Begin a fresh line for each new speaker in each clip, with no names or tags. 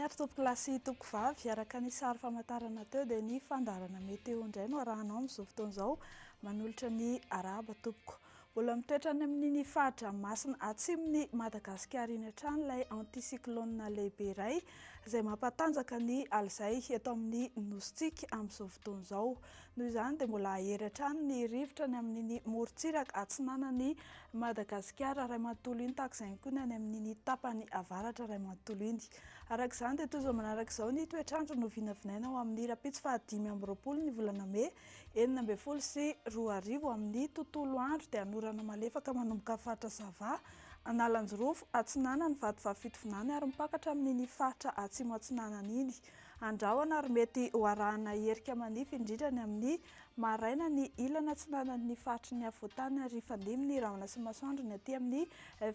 ary tompokolahy sy tompokovavy, araka ny sary famantarana teo dia ny fandaharana météo indray no arahanao amin'izao fotoana izao, manolotra ny arahaba tompoko. Mbola mitoetra any amin'iny fari-dranomasina atsimon'i Madagasikara iny hatrany ilay anticyclone lehibe iray izay mampatanjaka ny alizay eto amin'ny nosintsika amin'izao fotoana izao. Noho izany dia mbola hahery hatrany ny rivotra any amin'iny morontsiraka atsinanan'i Madagasikara iray manontolo iny tahaka izay ihany koa ny any amin'iny tapany avaratra iray manontolo iny. Araka izany dia toy izao manaraka izao ny toetr'andro novinavinaina ho amin'ny rahampitso faha 25 ny volana mey 2016 amin'ny tontolo andro dia hanorana malefaka manomboka faritra Sava, Analanjirofo, Atsinanana, Vatovavy Fitovinany ary mipaka hatramin'iny faritra Atsimo Atsinanana iny. Andrahona ary mety ho arahana herika manify indrindra ny amin'ny maraina ny ilany atsinanan'ny faritry ny afovoantany ary hifandimby ny rahona sy masoandro ny aty amin'ny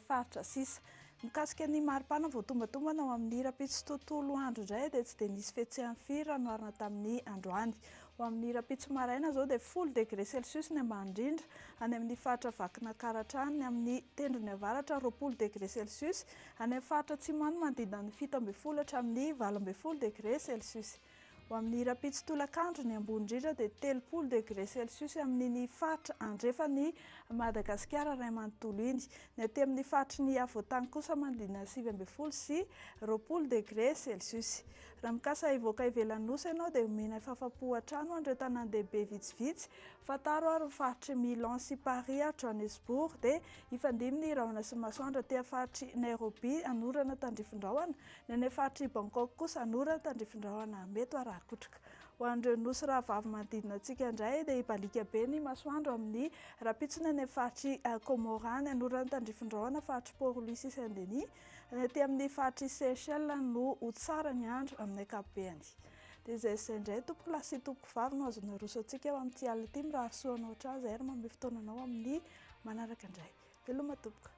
faritra sisa. Mikasika ny maripana voatombatombana ao amin'ny rahampitso tontolo andro indray dia tsy dia nisy fihetsehany firy raha noharina tamin'ny androany. Ho amin'ny rahampitso maraina izao dia folo degre celsius ny ambany indrindra any amin'ny faritra Vakinankaratra any, ny amin'ny tendrony avaratra 20 degre celsius, any amin'ny faritra atsimo any manodidina ny 17 hatramin'ny 18 degre celsius. Ho amin'ny rahampitso tolakandro ny ambony indrindra dia 30 degre celsius amin'iny faritra andrefan'i Madagasikara iray manontolo iny. Ny aty amin'ny faritry ny afovoantany kosa manodidina ny 19 sy 20 degre celsius. Raha mikasa hivoaka ivelan'ny Nosy ianao dia omena fafapo hatrany ho an'ireo tanàn-dehibe vitsivitsy. Fantaro ary ny faritr'i Milan sy Paris ary Johannesburg dia hifandimby ny rahona sy ny masoandro aty amin'ny faritr'i Nairobi hanorana tandrifin-drahona. Ny any amin'ny faritr'i Bangkok kosa hanorana tandrifin-drahona mety ho araha-kotroka. Ho an'ireo nosy rahavavy manodidina antsika indray dia hibaliaka be ny masoandro amin'ny rahampitso ny any amin'ny faritr'i Comores, ny hanorana tandrifin-drahona faritr'i Port Louis sy Saint Denis. Ny aty amin'ny faritr'i Seychelles no ho tsara ny andro amin'ny ankapobeny. Dia izay sy izay indray tompoko lahy sy tompoko vavy no azo naroso antsika eo amin'ity alina ity. Mirary soa anao hatrany izay ary manome fotoana anao amin'ny manaraka indray. Veloma tompoko.